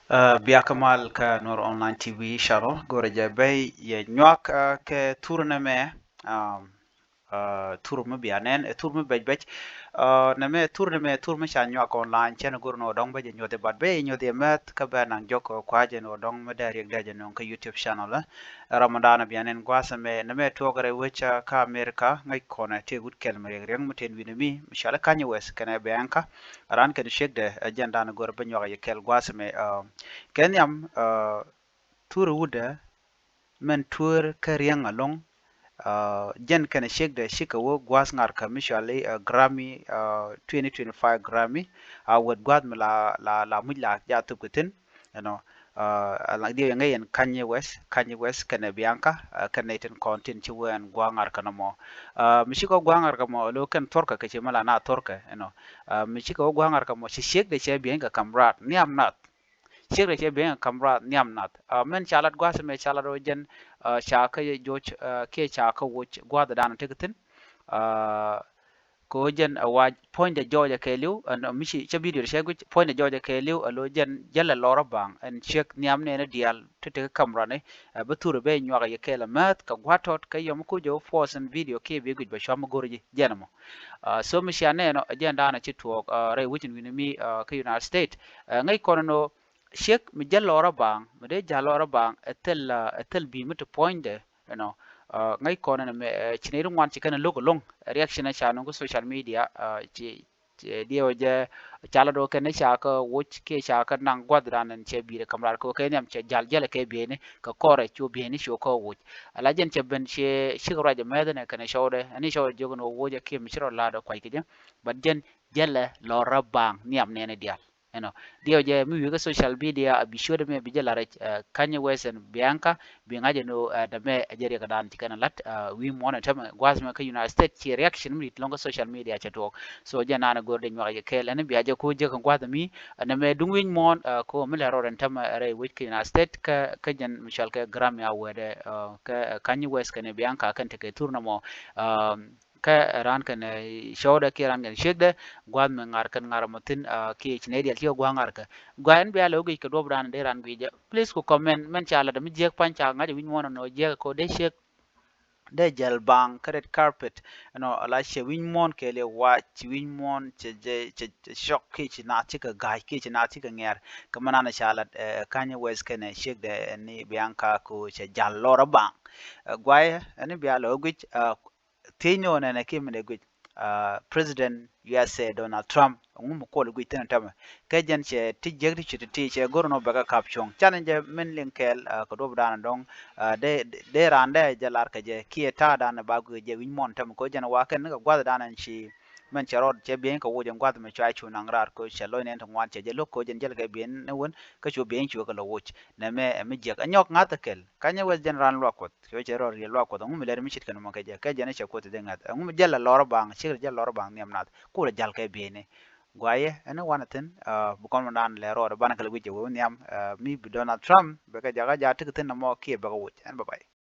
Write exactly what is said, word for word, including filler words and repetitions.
Ɛ, bia kä mal kä Nuer Online T V channel, go̱rɛ jɛ bey yɛ nyuak, ɛ, kɛ thur nɛmɛ, um, ɛ, thur mi bia nɛn, ɛ, thur mi bɛc bɛc. Ɛ, nɛmɛ thur nɛmɛ, thur mi ca nyuak online, cɛn go̱r ni ɣöö dɔ̱ŋ bä jɛ nyuɔthi, but bey nyuɔthi ɛmɛth kä bɛ naŋ jɔk kɛ kua̱ jɛ ni ɣöö dɔ̱ŋ mi dee riɛk dee jɛ nöŋ kä YouTube channel, ɛ. Ɛ, Ramadan bia nɛn gua̱a̱th ɛmɛ, nɛmɛ tuɔɔk rɛy wec, ɛ, kä America, ŋäc kɔnɛ tëë wut kɛl mi riɛk riɛk mi tëë wi̱n mi, mi cɔal i̱ Kanye West kɛnɛ Bianca. Ran kɛn ciek dɛ, ɛ, jɛn dan go̱r bä nyuak yɛ kɛɛl gua̱a̱th ɛmɛ, ɛ, kɛ nhiam, ɛ, thur wutdä mɛn tueer kä riäŋ alo̱ŋ, ɛ, jɛn kɛn ciek dɛ cikɛ wä gua̱a̱th ŋa̱rkä mi cɔal i̱, ɛ, Grammy, ɛ, twenty twenty-five Grammy, a wät gua̱a̱th mi la, la, la muc la ja thop kɛ thi̱n, you know, ɛ, la diɛ yɛ ŋäc yɛn Kanye West, Kanye West kɛnɛ Bianca, ɛ, kɛn nɛy tin kɔn tin ci wä ɛn gua̱a̱th ŋa̱rkä nɔmɔ. Ɛ, mi cikɛ wä gua̱a̱th ŋa̱rkä mɔ, ɛ, lo̱ kɛn thorkä kɛ ci mi la na thorkä, you know. Ɛ, mi cikɛ wä gua̱a̱th ŋa̱rkä mɔ, ci ciek dɛ cɛ biɛny kɛ ka̱m raat, nhiam nath. Ciek dɛ cɛ biɛny kɛ ka̱m raat, nhiam nath. Ɛ, mɛn ca lat gua̱a̱th ɛmɛ ca lat ɣöö jɛn, ɛ, ca kä joc, ɛ, kiɛ ca kä woc gua̱a̱th dan tekɛ thi̱n. Ɛ, kɛ ɣöö jɛn ɛ wa puɔ̱nydɛ jɔɔcɛ kɛɛliw, ɛn, ɛ, mi ci, cä video cɛ guic, puɔ̱nydɛ jɔɔcɛ kɛɛliw, ɛ, lo̱ jɛn jälɛ lɔrä baŋ, ɛn ciek nhiam nɛɛni diaal ti tekɛ ka̱m rani, ɛ, bä thurɛ bɛ nyuak yɛ kɛɛl ɛmɛth kɛ gua̱a̱th tɔt kɛ yɔm kucä force ɛn video kiɛ bi guic bɛ cuam mi go̱r ji̱ jɛn ɛmɔ. Ɛ, so mi cia nɛɛnɔ, ɛ, jɛn daanɔ ci tuɔɔk, ɛ, rɛy wec in wi̱ni mi, ɛ, kä United States. Ɛ, ŋäc kɔn ɛnɔ ciek mi jäl lɔrä baŋ, mi dee jäl lɔrä baŋ, ɛ thil, ɛ, ɛ thil bi̱i̱ mi ti puɔ̱nydɛ, you know. Ɛ, ŋäc kɔn ɛnɔ mɛ, ɛ, ci nɛy ti ŋuan ci kɛn ɛ lo̱k ɛlɔ̱ŋ, ɛ, reaction ɛ ca nöŋ kä social media, ɛ, ci, ci diɛw jɛ ca la do̱ kɛn ca kä woc kiɛ ca kä naŋ gua̱th dan ɛn cɛ bi̱i̱ rɛ ka̱m raar kɛ kɛ nhiam cɛ jäl jälɛ kɛ bieyni kɛ kɔrɛ cu bieyni cu kä woc. Ala jɛn cɛ ben cɛ cik ruac ɛmɛth ɛnɛ kɛn cɔwdɛ, ɛn cɔwdɛ jiök ɛn wä woc ɛ kiɛ mi ci rɔ la̱t ɛ kuac kɛ jɛ, but jɛn jälɛ lɔrä baŋ nhiam nɛɛni diaal. You know, diɛw jɛ mi wi̱i̱ kä social media a bi ciötdɛ mɛ bi jɛ la̱t rɛc, ɛ, Kanye West ɛn Bianca, bi ŋa̱c ɛn ɣöö, ɛ, dämɛ ɛ jɛ riɛk dan ci kɛn ɛ la̱t, ɛ, wi̱i̱ muɔ̱ɔ̱n ɛ tämɛ gua̱a̱th mɛ kä United States ci reaction mi rit lɔ̱ŋ kä social media cɛ tuɔɔk. So jɛ naan ɛ go̱r dee nyuak jɛ kɛɛl ɛn bia jɛ ko̱ jek kɛ gua̱a̱th mi, ɛ, nɛmɛ duŋ wi̱i̱ muɔ̱ɔ̱n, ɛ, ko̱ mi lɛ rɔɔd ɛn tämɛ rɛy wec kä United States kä, kä jɛn mi cɔal kɛ Grammy Award, ɛ, kä, ɛ, Kanye West kɛnɛ Bianca kɛn tekɛ thur nɔmɔ, ɛ, kä ran kɛn, ɛ, cɔwdɛ kiɛ ran kɛn ciekdɛ, gua̱a̱th mi ŋa̱r kɛn ŋa̱r mɔ thi̱n, ɛ, kiɛ ci nɛy diaal cikɛ gua̱a̱th ŋa̱r kɛ. Gua̱a̱th ɛn bia lɛ wä guic kɛ duɔ̱p dan dee ran guic jɛ. Please ku comment, mɛn ca lat mi jiäk pa̱ny ca ŋa̱c wi̱ny muɔ̱ɔ̱n ɛnɔ jiäk kɛ ko̱ dee ciek, dee jäl baŋ kä red carpet ɛnɔ, ala ciɛ wi̱ny muɔ̱ɔ̱n kɛɛliw wa ci wi̱ny muɔ̱ɔ̱n cɛ jɛ, cɛ, cɛ cɔk kiɛ ci naath cikɛ ga̱a̱c kiɛ ci naath cikɛ ŋɛ̈r. Kɛ mɛn an ca lat, ɛ, Kanye West kɛnɛ ciekdɛ ɛn ni Bianca ku cɛ jäl lɔrä baŋ. Ɛ, gua̱a̱th ɛn bia lɛ wä guic, ɛ, thiec ni ɣän ɛn ɛ kiɛ min dee guic, ɛ, President U S A Donald Trump, ɛŋu mi kuɔl guic thi̱n ɛ tämɛ. Kɛ jɛn cɛ ti jiäk ti ci ti ti cɛ go̱r ɛn ɣöö bɛ kɛ ka̱p cuɔ̱ŋ. Canɛ jɛ min liŋ kɛɛl, ɛ, kɛ duɔ̱p dan dɔ̱ŋ, ɛ, dee, dee raan dee jɛ lar kɛ jɛ kiɛ ta̱a̱ dan ba guic jɛ wi̱ny muɔ̱ɔ̱n tämɛ kɛ ɣöö jɛn wa kɛn ni kɛ gua̱th dan ɛn ci mɛn cɛ rɔɔd cɛ bieny kɛ woc ɛn gua̱th mi cua cu naŋ raar kɛ ɣöö cɛ lɔc nɛn ti ŋuan cɛ jɛ lo̱k kɛ ɣöö jɛn jälɛ kɛ bieny ni wän kä cu bieny cuɛ kɛ lɔ woc. Nɛmɛ ɛ mi jiäk ɛ nyɔk ŋa̱th ɛ kɛl. Kanye West jɛn raan luak Kuɔth. Cuɛ cɛ rɔ riɛl luak Kuɔth. Ɛŋu mi lɛr mi cit kɛn mɔ kɛ jɛ. Kɛ jɛn cɛ Kuoth dee ŋa̱th. Ɛŋu mi jälɛ lɔr baŋ. Cikɛ jälɛ lɔr baŋ nhiam nath. Kulɛ jäl kɛ bieyni. Guayɛ ɛn wanɛ thi̱n, ɛ, bi kɔn mi daan lɛ rɔɔdɛ banɛ kɛ lɛ guic jɛ wee nhiam, ɛ, mi bi Donald Trump bɛ kɛ jakä jaat ti kɛ thi̱n nɔmɔ kiɛ bɛ kɛ woc. Ɛn bye bye.